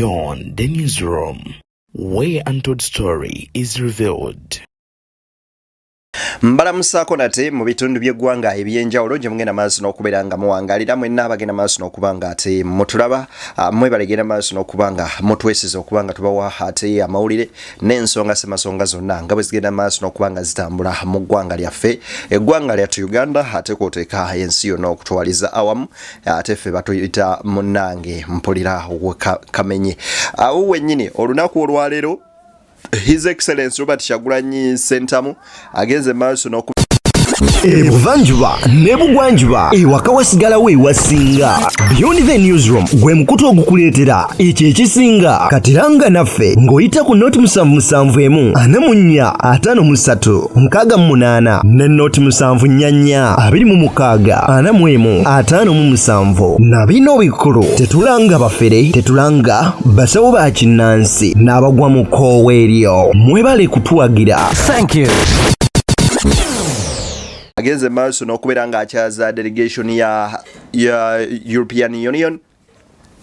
Beyond the Newsroom, where untold story is revealed. Mbalamusaako nate mu bitundu by'eggwanga eby'enjawulo gye mugenda maaso n'okubeera nga muwangalira. Mwenna abagenda maaso n'okuba nga ate mutulaba, mwebalegenda maaso n'okuba nga mutwesiza okuba nga tubawa ate amawulire n'ensonga semasonga zonna nga bwe zigenda maaso n'okuba nga zitambula mu ggwanga lyaffe, eggwanga lyattu Uganda, ate kwoteeka ensi yonna okutwaliza awamu. Ate ffe batuyita munnange mpulira kamenye awo wennyini. Olunaku olwaleero His Excellence Robert Kyagulanyi Ssentamu agenze maaso n'oku Ebuvanjuba n'ebugwanjuba, ewaka wasigalawo ewasinga. Beyond the Newsroom gwe mukutu ogukuleetera ekyo ekisinga. Katiranga naffe ng'oyita ku 077 44 53 68 ne 074 26 41 57. Na bino bikulu: tetulanga bafere, tetulanga basawo ba kinnansi n'abagwa mu kkoowa eryo. Mwebale kutuwagira. Thank you. Agenze maaso n'okubeera ng'akyaza delegation ya European Union,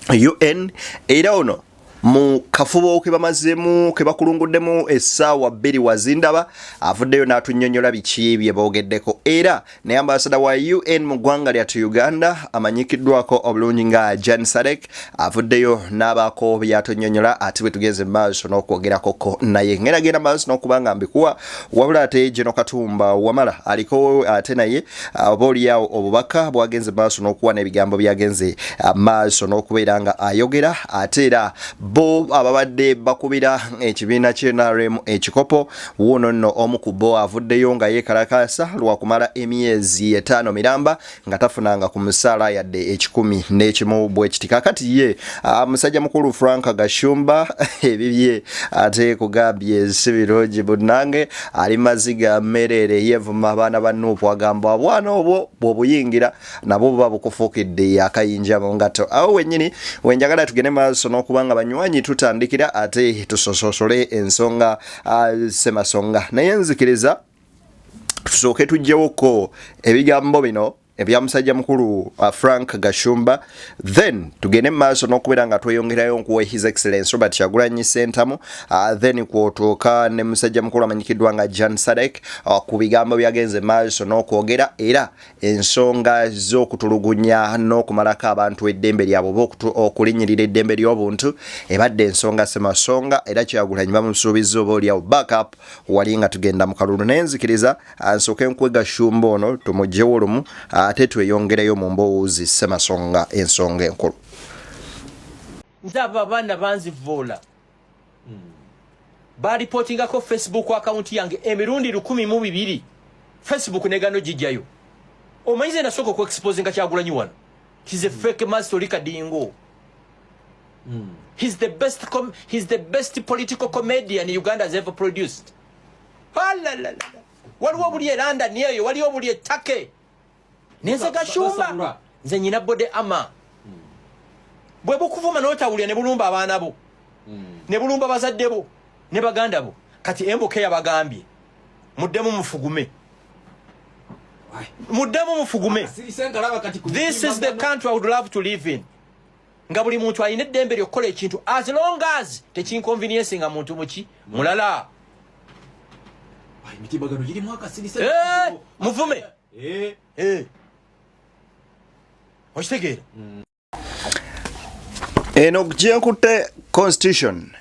UN. Era ono mu kafubo ke bamazeemu, ke bakulunguddemu essaawa 2 wazindaba, avuddeyo n'atunnyonnyola biki bye boogeddeko. Era ne ambasada wa UN mu ggwanga lyattu Uganda, amanyikiddwako obulungi nga Jan Sadek, avuddeyo n'abaako byatunnyonnyola, ate bwe tugenze mu maaso n'okwogerakoko naye. Ngenda genda maaso n'okuba nga mbikuwa, wabula ate Geno Katumba Wamala aliko, ate naye oba oliawo obubaka bwagenze maaso n'okuwa n'ebigambo byagenze maaso n'okubeera nga ayogera. Ate era bo ababadde bakubira ekibiina ky'NRM ekikopo, wuuno nno omu ku bo avuddeyo nga yeekalakaasa lwakumala emyezi 5 miramba nga tafunanga ku musaala yadde 101 bwe kiti. Kakati ye musajja mukulu Frank Gashumba ebibye ate kugambye si birungi munnange, ali maziga mereere, yeevuma abaana ba NUP, agamba obwana obwo bw'obuyingira nabwo buba bukufuukidde akayinja mu ngatto. Awo wennyini wenjagala tugende maaso n'okuba nga banywanyi tutandikira, ate tusososole ensonga semasonga. Naye nzikiriza tusooke tuggyewoko ebigambo bino ebya musajja mukulu Frank Gashumba, then tugende mu maaso n'okubeera nga tweyongerayo nkuwa His Excellence Robert Kyagulanyi Ssentamu, then kwotuuka ne musajja mukulu amanyikiddwa nga Jan Sadek ku bigambo byagenze maaso n'okwogera, era ensonga z'okutulugunya n'okumalako abantu eddembe lyabwe oba okulinnyirira eddembe ly'obuntu ebadde ensonga semasonga. Era Kyagulanyi bamusuubizza oba oliawo backup wali nga tugenda mu kalulu. Naye nzikiriza nsooke nkuwe Gashumba ono tumugyewo olumu, ate tweyongereyo mu mboozi semasonga, ensonga enkulu. Nze abo abaana banzivoola, baripootingako Facebook account yange emirundi 1200, Facebook negano gijjayo. Omanyi ze nasooka okuexposinga Kyagulanyi wano, he's a fake master, oli kadingo. He's the best political comedian Uganda has ever produced. Alalala. Waliwo obuli e London eyo, waliwo obuli e Turkey. Nenze Gashumba, nze nyina body ama bwe bukuvuma n'otawulira, ne bulumba abaana bo, ne bulumba bazadde bo ne baganda bo. Kati embuka yabagambye muddemu mufugume, muddemu mufugume. This is the country I would love to live in, nga buli muntu alina eddembe ly'okukola ekintu as long as tekinconvenience nga muntu muki mulala. Emitimbagano girimu akasirise. Eh, muvume. Eh. Okitegeera? Eno gyenkutte constitution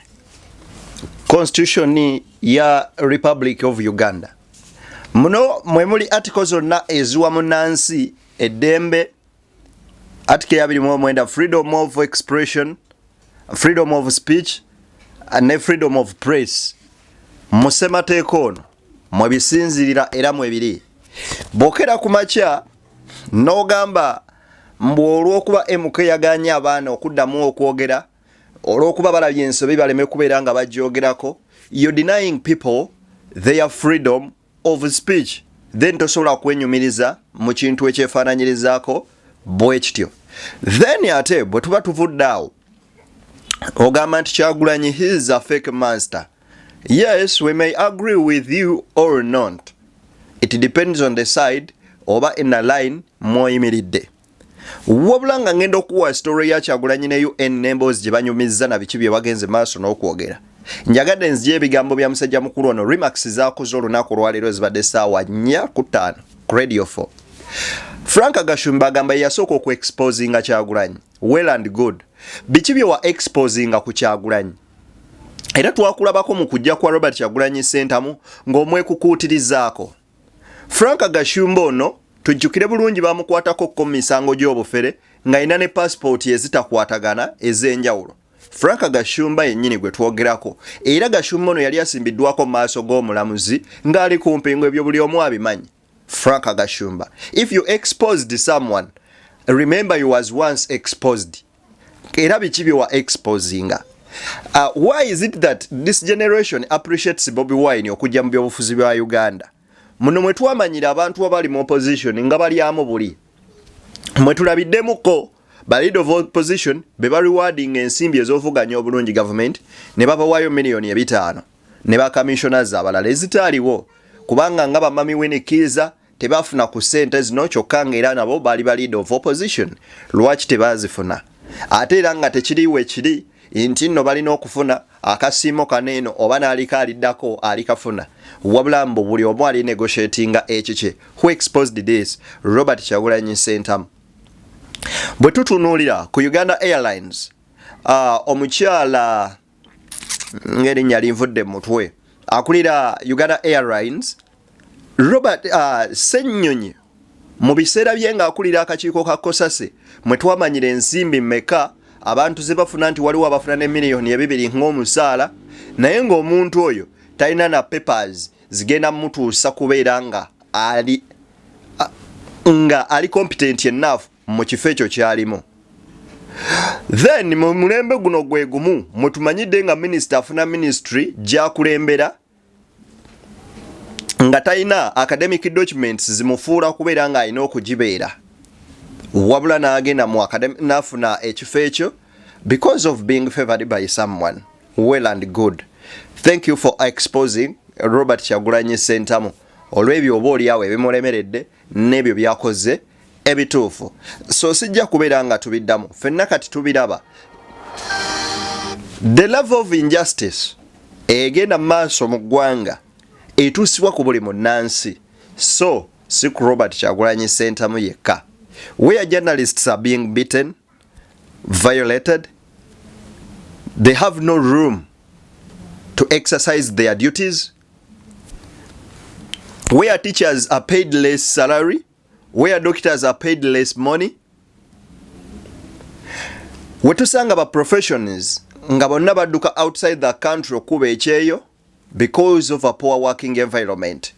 ya Republic of Uganda. Muno mwe muli article zonna eziwa munnansi eddembe. Article ya 29, freedom of expression, freedom of speech ne freedom of press. Mu ssemateeka ono mwe bisinzirira era mwe biri. Bwokera ku makya n'ogamba mbu olw'okuba MK yaganye abaana okuddamu okwogera olw'okuba balabye ensobi baleme kubeera nga bagyogerako, you denying people their freedom of speech. Then tosobola kwenyumiriza mu kintu ekyefaananyirizaako bwe kityo. Then ate bwe tuba tuvudde awo, ogamba nti Kyagulanyi, he is a fake monster. Yes, we may agree with you or not, it depends on the side oba in a line mwoyimiridde. Wabula nga ngenda okuwa story ya Kyagulanyi ne UN n'emboozi gye banyumizza na biki bye bagenze maaso n'okwogera. Njagadde nzije ebigambo bya musajja mukulu ono remarks zaakoze olunaku olwaleero zibadde ssaawa 4:05 ku Radio 4. Frank Gashumba agamba ye yasooka okuexposinga Kyagulanyi. Well and good. Biki bye wa exposinga ku Kyagulanyi? Era twakulabako mu kujja kwa Robert Kyagulanyi Ssentamu ng'omwekukuutirizaako. Frank Gashumba ono tujjukire bulungi bamukwatako ko mu misango gy'obufere ng'alina ne paasipooti ezitakwatagana ez'enjawulo. Frank Gashumba yennyini gwe twogerako era Gashumba ono yali asimbiddwako mu maaso g'omulamuzi ng'ali ku mpingu, ebyo buli omu abimanyi. Frank Gashumba, if you exposed someone, remember you was once exposed. Era biki bye wa exposinga? Why is it that this generation appreciates Bobi Wine okujja mu byobufuzi bwa Uganda? Muno mwe twamanyira abantu abali mu opposition nga balyamu buli mwe tulabiddemuko ba leader of opposition be ba rewarding ensimbi ez'ovuganya obulungi government ne babawaayo 5 miliyoni ne ba commissioners abalala ezitaaliwo, kubanga nga bamami Winnie Kiiza tebafuna ku ssente zino, kyokka nga era nabo baali ba leader of opposition. Lwaki tebazifuna? Ate era nga tekiriwe kiri nti nno balina okufuna akasiimo kano eno oba n'aliko aliddako alikafuna, wabula mbu buli omu ali negotiatinga ekikye. Who exposed this? Robert Kyagulanyi Ssentamu. Bwe tutunuulira ku Uganda Airlines, omukyala ng'erinnya linvudde mu mutwe akulira Uganda Airlines, Robert Ssennyonyi, mu biseera bye ng'akulira akakiiko ka COSASE, mwe twamanyira ensimbi mmeka abantu ze bafuna, nti waliwo abafuna ne 2 miliyoni ng'omusaala, naye ng'omuntu oyo talina na papers zigenda mutuusa kubeera nga ali nga ali competent enough mu kifo ekyo kyalimu. Then mu mulembe guno gwe gumu mwe tumanyidde nga minisita afuna ministry gy'akulembera nga talina academic documents zimufuula kubeera ng'alina okugibeera, wabula n'agenda mu n'afuna ekifo ekyo because of being favored by someone. Well and good, thank you for exposing Robert Kyagulanyi Ssentamu olw'ebyo oba oliawo ebimulemeredde n'ebyo byakoze ebituufu. So sijja kubeera nga tubiddamu ffenna, kati tubiraba. The level of injustice egenda mu maaso mu ggwanga etuusibwa ku buli munnansi, so si ku Robert Kyagulanyi Ssentamu yekka. Where journalists are being beaten, violated, they have no room to exercise their duties, where teachers are paid less salary, where doctors are paid less money, wetusanga ba professions nga bonna badduka outside the country okuba ekyeyo because of a poor working environment.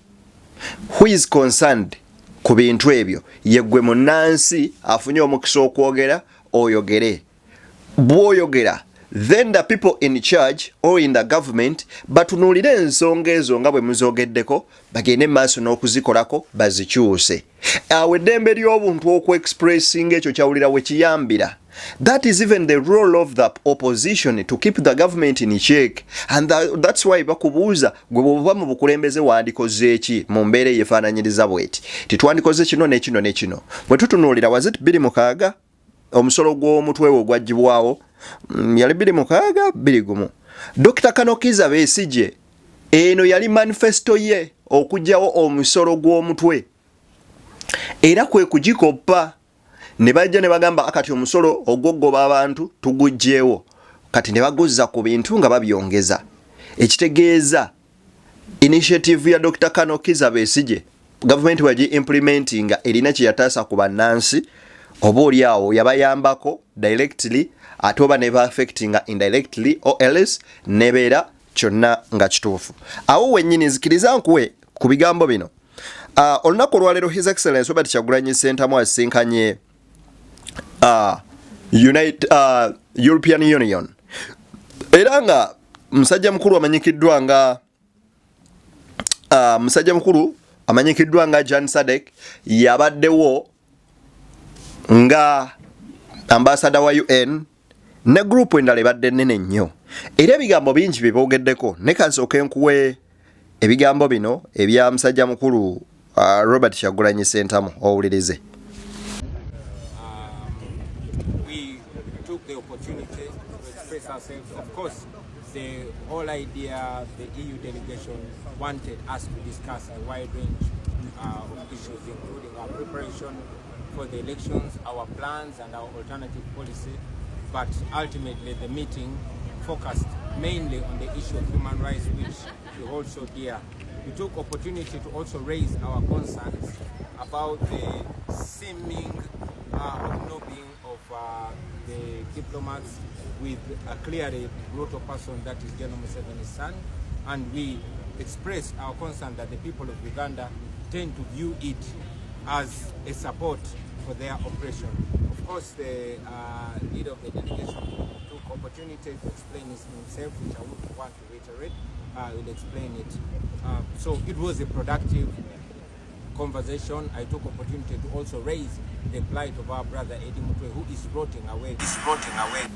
Who is concerned ku bintu ebyo? Yeggwe munnansi afunye omukisa okwogera, oyogere. Bw'oyogera, then the people in charge or in the government batunuulire ensonga ezo nga bwe muzogeddeko, bagende maaso n'okuzikolako bazikyuse. Awo eddembe ly'obuntu okuexpressinga ekyo kyawulira we kiyambira. That is even the role of the opposition, to keep the government in check, and that's why bakubuuza, gwe bw'oba mu bukulembeze wandikoze eki mu mbeera eyefaananyiriza bweti? Titwandikoze kino nekino nekino. Bwe tutunuulira, was it 26 omusolo gw'omutwe we gwaggyibwawo? Yali 26 21. Dr Kanokiza Besigye, eno yali manifesto ye okuggyawo omusolo gw'omutwe, era kwe kugikoppa ne bajja ne bagamba kati omusolo ogwoggoba abantu tuguggyewo. Kati ne baguzza ku bintu nga babyongeza, ekitegeeza initiative ya Dr Kanokiza Besigye gavumenti bwagi implementinga erina kye yataasa ku bannansi, oba oli awo yabayambako directly, ate oba neba affectinga indirectly, or else nebeera kyonna nga kituufu. Awo wennyini nzikiriza nkuwe ku bigambo bino. Olunaku olwaleero His Excellence Robert Kyagulanyi Ssentamu asisinkanye European Union, era nga musajja mukulu amanyikiddwa nga Jan Sadek yabaddewo nga ambasada wa UN ne group endala ebadde nnene nnyo, era ebigambo bingi bye boogeddeko. Ne kansooke nkuwe ebigambo bino ebya musajja mukulu Robert Kyagulanyi Ssentamu owulirize. Opportunity to express ourselves. Of course, the whole idea, the EU delegation wanted us to discuss a wide range of issues, including our preparation for the elections, our plans and our alternative policy. But ultimately, the meeting focused mainly on the issue of human rights, which we hold so dear. We took opportunity to also raise our concerns about the seeming hobnobbing of the diplomats with a clearly brutal person, that is General Museveni's son, and we expressed our concern that the people of Uganda tend to view it as a support for their oppression. Of course, the leader of the delegation took opportunity to explain himself, which I would want to reiterate. Will explain it. So it was a productive conversation. I took opportunity to also raise the plight of our brother Eddie Mutwe, who is rotting away. Is rotting away.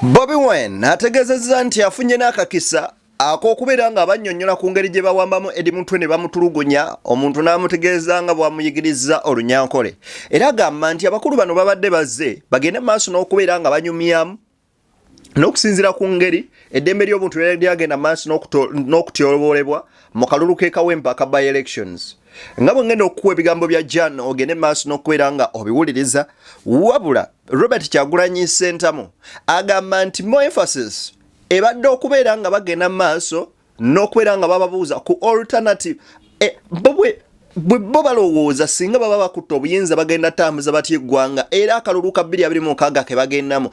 Bobi Wine ategeezezza nti afunye n'akakisa ak'okubeera nga bannyonnyola ku ngeri gye bawambamu Eddie Mutwe ne bamutulugunya, omuntu n'amutegeeza nga bw'amuyigiriza Olunyankole. Era agamba nti abakulu bano babadde bazze bagende mu maaso n'okubeera nga banyumyamu n'okusinziira ku ngeri eddembe ly'obuntu lyagenda maaso n'okutyoboolebwa mu kalulu k'e Kawempe aka by elections. Nga bwe ngenda okukuwa ebigambo bya Jan, ogende maaso n'okubeera nga obiwuliriza. Wabula Robert Kyagulanyi Ssentamu agamba nti more emphasis ebadde okubeera nga bagenda maaso n'okubeera nga bababuuza ku alternative bo bwe bwe bo balowooza singa baba bakutte obuyinza bagenda tambuza batya eggwanga, era akalulu ka 2026 ke bagendamu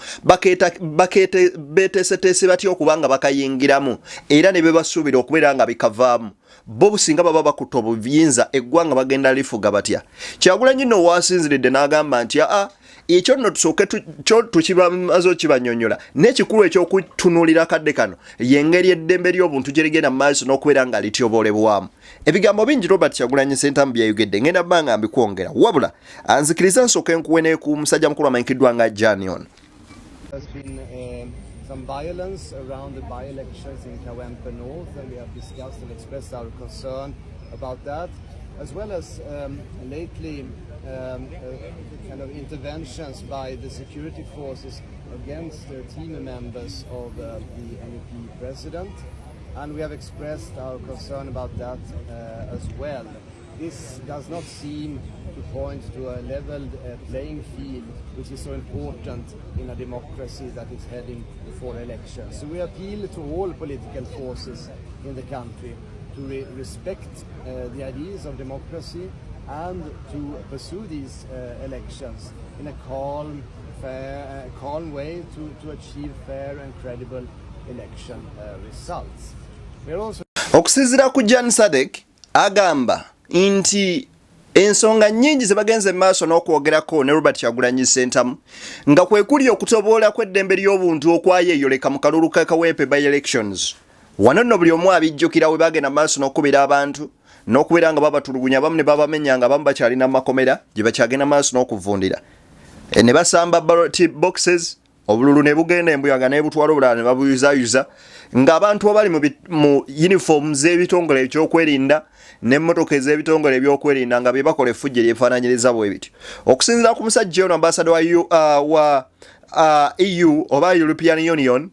beteeseteese batya okuba nga bakayingiramu, era ne bebasuubira okubeera nga bikavaamu. Bo singa baba bakutte obuyinza, eggwanga bagenda lifuga batya? Kyagulanyi nno waasinziridde n'agamba nti aa, ekyo nno tusooke kyo tukibamaze okibanyonnyola, n'ekikulu ekyokutunuulira kadde kano y'engeri eddembe ly'obuntu gye ligenda mu maaso n'okubeera nga lityoboolebwamu. Ebigambo bingi Robert Kyagulanyi Ssentamu byayogedde, ngenda bba nga mbikwongera. Wabula anzikiriza nsooke nkuwe ne ku musajja mukulu amanyikiddwa nga Janion. There's been some violence around the by-elections in Kawempe North, and we have discussed and expressed our concern about that, as well as lately kind of interventions by the security forces against the team members of the NUP president, and we have expressed our concern about that as well. This does not seem to point to a leveled playing field, which is so important in a democracy that is heading for elections. So we appeal to all political forces in the country to respect the ideas of democracy and to pursue these elections in a calm, fair, calm way to achieve fair and credible election results. We are also Okusinziira ku Jan Sadek, agamba nti ensonga nnyingi ze bagenze mu maaso n'okwogerako ne Robert Kyagulanyi Ssentamu, nga kwe kuli okutoboola kw'eddembe ly'obuntu okwayeeyoleka mu kalulu ka Kawempe by elections. Wano nno buli omu abijjukira we bagenda mu maaso n'okukubira abantu n'okubeera nga babatulugunya, abamu ne babamenya, nga abamu bakyalina mu makomera gye bakyagenda maaso n'okuvundira. Ne basamba ballot boxes, obululu ne bugenda embuyaga nebutwala, obulala ne babuyuzayuza ng'abantu abali mu uniform z'ebitongole ebyokwerinda n'emmotoka ez'ebitongole ebyokwerinda nga bye bakola effujjo eryefaananyiriza bwe bityo. Okusinziira ku musajja ono ambasada wa EU oba European Union,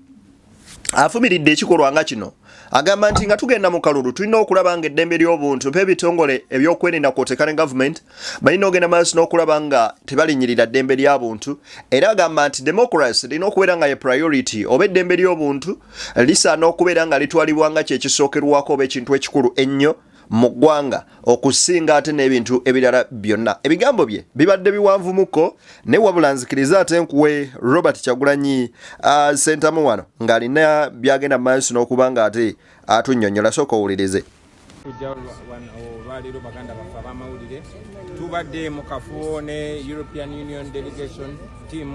afumiridde ekikolwa nga kino. Agamba nti nga tugenda mu kalulu tulina okulaba nga eddembe ly'obuntu mpa ebitongole ebyokwerinda kwoteka ne gavumenti balina ogenda maaso n'okulaba nga tebalinyirira ddembe lya buntu. Era agamba nti democracy lirina okubeera nga ye priority, oba eddembe ly'obuntu lisaana okubeera nga litwalibwa nga kyekisookerwako oba ekintu ekikulu ennyo mu ggwanga okusinga ate n'ebintu ebirala byonna. Ebigambo bye bibadde biwanvumuko, naye wabula nzikiriza ate nkuwe Robert Kyagulanyi Sentamu wano ng'alina byagenda mu maaso n'okuba nga ate atunnyonnyola. Sooka owulirize. Kujja olwaleero, baganda baffe abamawulire, tubadde mu kafubo ne European Union delegation team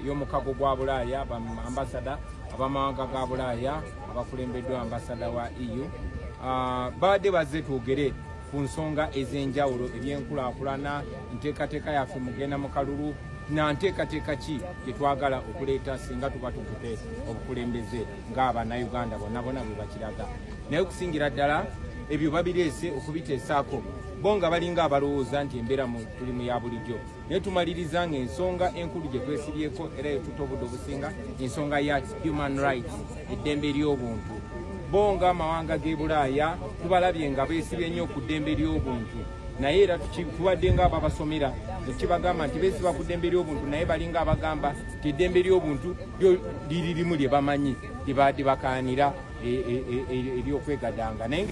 y'omukago gwa Bulaaya, ambasada abamawanga ga Bulaaya abakulembeddwa ambasada wa EU. Babadde bazze twogere ku nsonga ez'enjawulo, ebyenkulaakulana, nteekateeka yaffe mugenda mu kalulu na nteekateeka ki gye twagala okuleeta singa tuba tukute obukulembeze ng'abannayuganda bonna bonna bwe bakiraga. Naye okusingira ddala ebyo babireese okubiteesaako. Bo nga balinga abalowooza nti embeera tuli mu ya bulijjo, naye tumaliriza nga ensonga enkulu gye twesibyeko era yetuta obudde obusinga ensonga ya human rights, eddembe ly'obuntu. Bo nga amawanga g'e Bulaaya tubalabye nga beesibye nnyo ku ddembe ly'obuntu, naye era tubadde nga ababasomera nekibagamba nti beesiba ku ddembe ly'obuntu, naye balinga abagamba nti eddembe ly'obuntu lyo liri limu lye bamanyi lye bakaanira eryokwegadanga naye.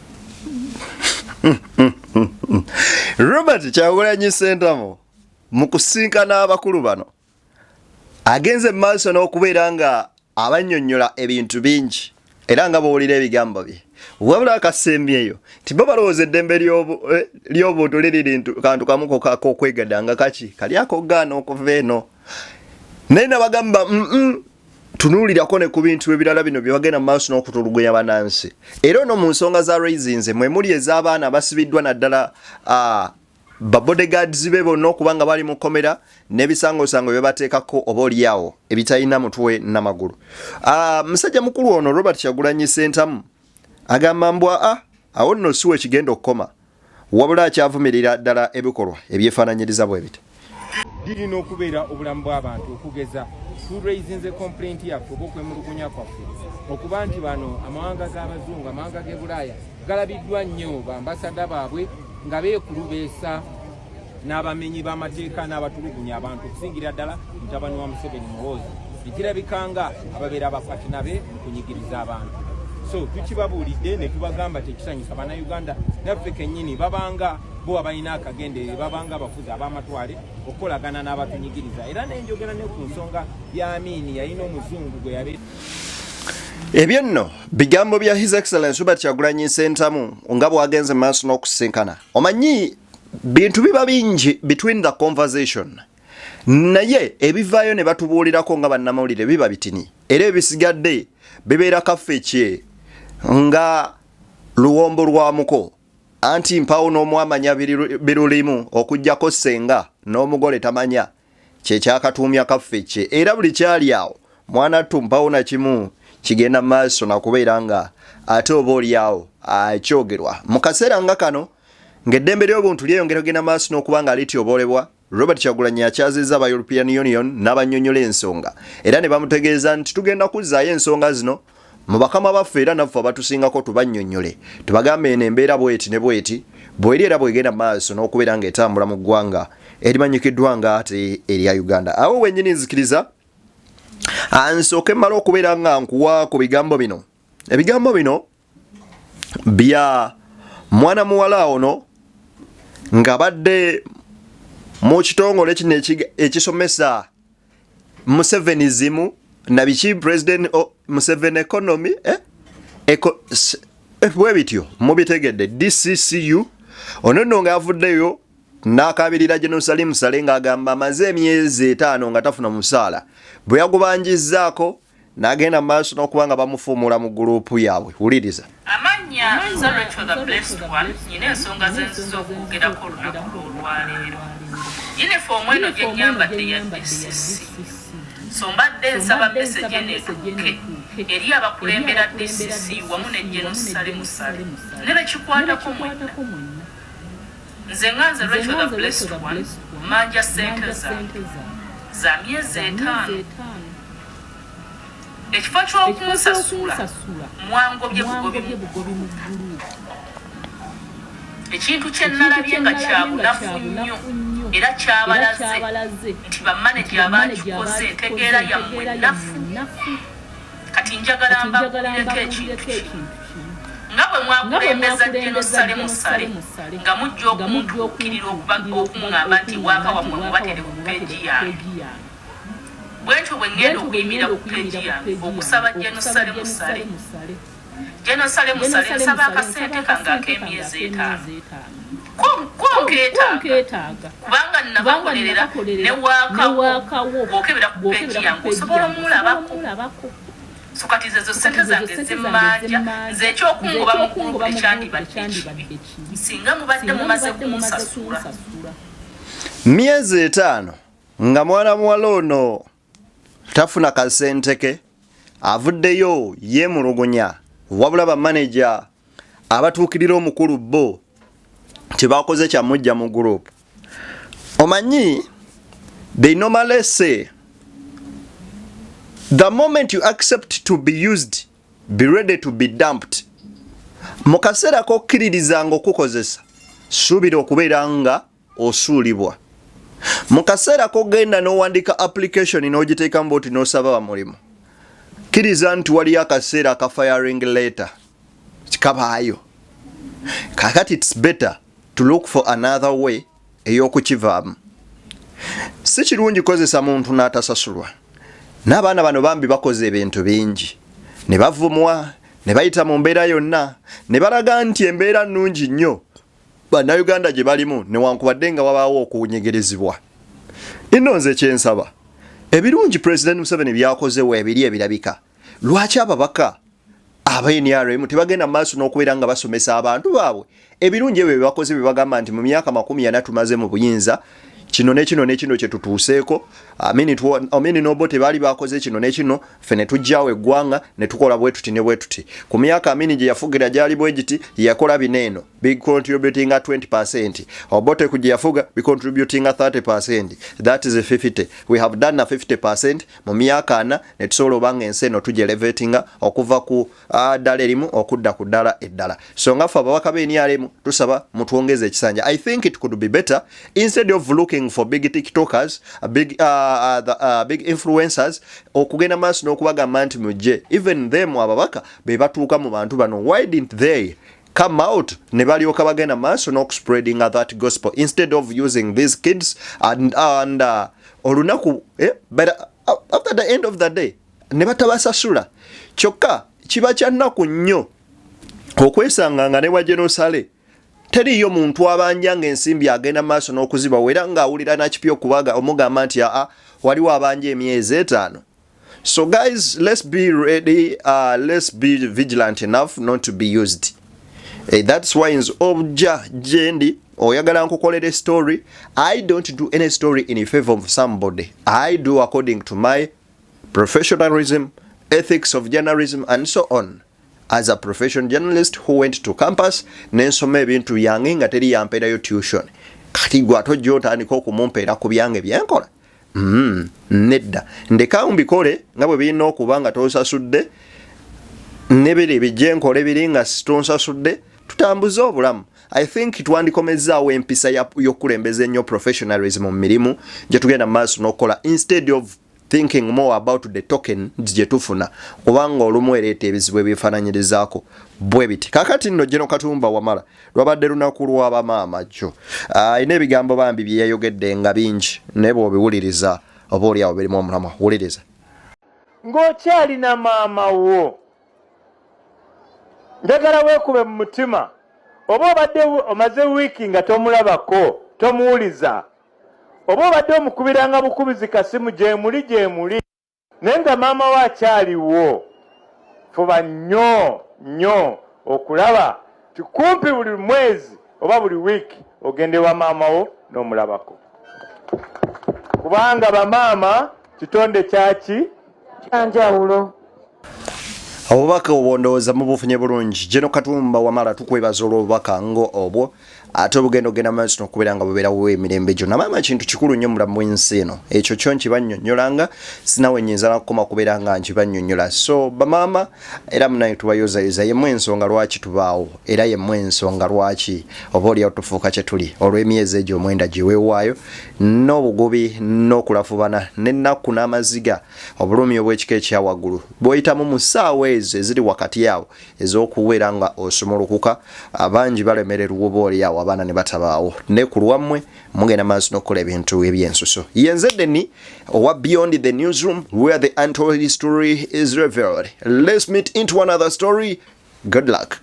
Robert Kyagulanyi Ssentamu mu kusinkana abakulu bano agenze mu maaso n'okubeera nga abannyonnyola ebintu bingi era nga bw'owulira ebigambo bye, wabula akasembyeyo nti bo balowooza eddembe ly'obuntu liri kantu kamu kokwegadanga kaki kali akogaana okuva eno, naye nabagamba tunuulirako ne ku bintu ebirala bino bye bagenda mu maaso n'okutulugunya bannansi. Era ono mu nsonga za raisinze mwe muli ez'abaana abasibiddwa naddala ba bodyguards be bonna okuba nga bali mu kkomera n'ebisangosango bye bateekako oba oliawo ebitalina mutwe namagulu. Musajja mukulu ono Robert Kyagulanyi Ssentamu agamba mbwa awo nno si wekigenda okukoma, wabula akyavumirira ddala ebikolwa ebyefaananyiriza bwe biti. Lirina okubeera obulamu bw'abantu. Okugeza, turaisinze complaint yaffe oba okwemulugunya kwaffe okuba nti bano amawanga g'abazungu, amawanga g'e Bulaaya galabiddwa nnyo bambasada baabwe nga beekulubeesa n'abamenyi b'amateeka n'abatulugunya abantu, okusingira ddala mutabani wa Museveni Muhoozi, ekirabika nga ababeera abapatina be mu kunyigiriza abantu. So tukibabuulidde ne tubagamba tekisanyusa Bannayuganda naffe kennyini, babanga bo abalina akagenderere, babanga abafuzi ab'amatwale okukolagana n'abatunyigiriza. Era nenjogera ne ku nsonga ya Amiini, yalina omuzungu gwe yabe. Ebyo nno bigambo bya His Excellence Robert Kyagulanyi Ssentamu nga bw'agenze maaso n'okusisinkana. Omanyi bintu biba bingi between the conversation, naye ebivaayo ne batubuulirako nga bannamawulire biba bitini, era ebisigadde bibeera kaffe kye nga luwombo lwa muko, anti mpawo n'omwamanya birulimu okuggyako ssenga n'omugole tamanya kyekyakatuumya kaffe kye. Era buli kyali awo mwana ttu mpawo na kimu kigenda maaso nakubeera nga ate oba oliawo akyogerwa mu kaseera nga kano ng'eddembe ly'obuntu lyeyongera kugenda maaso n'okuba nga lityoboolebwa. Robert Kyagulanyi akyazizza aba European Union n'abannyonnyola ensonga era ne bamutegeeza nti tugenda kuzzaayo ensonga zino mu bakama baffe era naffe abatusingako tubannyonnyole, tubagambe eno embeera bweti ne bweti bweri era bwegenda maaso n'okubeera ng'etambula mu ggwanga erimanyikiddwa nga ate erya Uganda. Awo wennyini nzikiriza nsooke mmale okubeera nga nkuwa ku bigambo bino. Ebigambo bino bya mwana muwala ono ng'abadde mu kitongole kino ekisomesa Musevenism na biki, President Museveni economy, bwe bityo mubitegedde, DCCU. Ono nno ng'avuddeyo n'akabirira General Salim Saleh ng'agamba amaze emyezi 5 nga tafuna musaala bwe yagubanjizzaako n'agenda mu maaso n'okuba nga bamufuumuula mu guruupu yaabwe. Wuliriza. Amannya nze Rachel the Blessed One, nyina ensonga ze nzize okwogerako olunaku lw'olwaleero. Yunifoomu eno gye nnyambadde ya DCC. So mbadde nsaba message eno etuuke eri abakulembera DCC wamu ne Gen Salim Saleh ne bekikwatako mwenna. Nze nga nze Rachel the Blessed One mmanja ssente zange za myezi 5. Ekifo ky'okunsasula mwangobye bugobi mu gulupu. Ekintu kye nnalabye nga kya bunafu nnyo era kyabalaze nti bamaneja abaakikoze entegeera yammwe nnafu. Kati njagala mbabuulireko ekintu kimu. Nga bwe mwakulembeza Gen. Salim Saleh nga mujja okuntuukirira okuŋŋamba nti waaka wammwe mubatere ku peegi yange, bwentyo bwe ŋŋenda okuyimirira ku peegi yange okusaba Gen. Salim Saleh. Gen. Salim Saleh, nsaba akasente kange ak'emyezi 5. Ko nkeetaaga kubanga nnabakolerera ne waaka wo bw'okebera ku peegi yange osobola omulabako. So kati zezo ssente zange zemmanja. Nze ekyokungoba mu group tekyandibadde kibi singa mubadde mumaze kunsasula. Myezi 5 nga mwana muwala ono tafuna kasente ke, avuddeyo yeemulugunya, wabula bamaneja abatuukirira omukulu bo Kyebakoze kyamujja mu group. Omanyi, they normally say the moment you accept to be used, be ready to be dumped. Mu kaseera k'okkiririzanga okukozesa, suubira okubeera nga osuulibwa. Mu kaseera k'ogenda n'owandiika application n'ogiteekamu bw'oti n'osaba bamulimu, kkiriza nti waliyo akaseera aka firing letter kikabaayo. Kakati it's better to look for another way ey'okukivaamu. Si kirungi kozesa muntu n'atasasulwa. N'abaana bano bambi bakoze ebintu bingi ne bavumwa ne bayita mu mbeera yonna ne balaga nti embeera nnungi nnyo Bannayuganda gye balimu newankubadde nga wabaawo okunyigirizibwa. Inno nze kyensaba, ebirungi Pulezidenti Museveni byakoze weebiri ebirabika, lwaki ababaka aba NRM tebagenda maaso n'okubeera nga basomesa abantu baabwe ebirungi ebyo byebakoze bye bagamba nti mu myaka 40 tumaze mu buyinza kino ne kino ne kino kye tutuuseeko. Amini n'Obote baali bakoze kino ne kino, ffe ne tujjawo eggwanga ne tukola bwe tuti ne bwe tuti. Ku myaka Amini gye yafugira gyali bwe giti, yakola bino eno bicontributinga 20%, Obote ku gye yafuga bicontributinga 30%, that is 50. We have done a 50% mu myaka 40 ne tusobola oba nga ensi eno tugyelevatinga okuva ku ddala erimu okudda ku ddala eddala. So nga ffe ababaka ba NRM tusaba mutwongeze ekisanja. I think it could be better instead of looking for big tiktokers, big influencers okugenda maaso n'okubagamba nti mujje. Even them ababaka be batuuka mu bantu bano, why didn't they come out ne balyoka bagenda maaso n'okuspreadinga that gospel instead of using these kids and olunaku but after the end of the day ne batabasasula. Kyokka kiba kya nnaku nnyo okwesanga nga ne wa General Saleh teriiyo muntu abanja ng'ensimbi agenda maaso n'okuzibawa era ng'awulira nakipya okubaga omugamba nti aa waliwo abanja emyezi 5. So guys, let's be ready, let's be vigilant enough not to be used. That's why nze ojja gyendi oyagala nkukolera story, I don't do any story in favor of somebody. I do according to my professionalism, ethics of journalism and so on. As a professional journalist who went to campus nensoma ebintu byange nga teri yampeerayo tuition, kati gwe ate ojja otandika okumumpeera ku byange byenkola. Nedda, ndeka mbikole nga bwe birina okuba nga tonsasudde, ne biri bijje nkole biri nga tonsasudde, tutambuze obulamu. I think twandikomezaawo empisa y'okukulembeza ennyo professionalism mu mirimu gye tugenda mu maaso n'okukola instead of thinking more about the token gye tufuna, kubanga olumu ereeta ebizibu ebyefaananyirizaako bwe biti. Kakati nno General Katumba Wamala, lwabadde lunaku lw'abamaama jjo, alina ebigambo bambi bye yayogedde nga bingi, naye bw'obiwuliriza oba oli awo birimu omulamwa. Wuliriza. Ng'okyalina maama wo, njagala weekube mu mutima. Oba obadde omaze wiiki nga tomulabako, tomuwuliza, oba obadde omukubiranga bukubizi kasimu gyemuli gyemuli, naye nga maama we akyaliwo, fuba nnyo nnyo okulaba ti kumpi buli mwezi oba buli wiiki ogende wa maama wo n'omulabako, kubanga bamaama kitonde kyaki kyanjawulo. Obubaka obwo ndowooza mubufunye bulungi. General Katumba Wamala, tukwebaza olw'obubaka nga obwo ate obugenda ogenda maaso n'okubeera nga bubeerawo emirembe gyonna. Maama kintu kikulu nnyo mulamu bw'ensi eno, ekyo kyo nkibannyonnyolanga, sinawe nnyinza nakukoma kubeera nga nkibannyonnyola. So bamaama era munaye tubayozayoza, yemu ensonga lwaki tubaawo, era yemu ensonga lwaki oba oliawo tufuuka kye tuli olw'emyezi egyo 9 gyeweewaayo n'obugubi n'okulafubana n'ennaku n'amaziga, obulumi obw'ekika ekya waggulu bw'oyitamu mu ssaawa ezo eziri wakati awo ez'okubeera nga osumulukuka. Abangi balemererwa oba oli awo abaana ne batabaawo, ne ku lwammwe mugenda maaso n'okukola ebintu ebyensuso. Yenze Deni owa Beyond the Newsroom, where the untold story is revealed. Let's meet into another story. Good luck.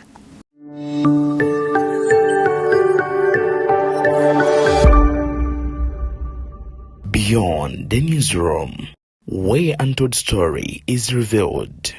Beyond the Newsroom, where untold story is revealed.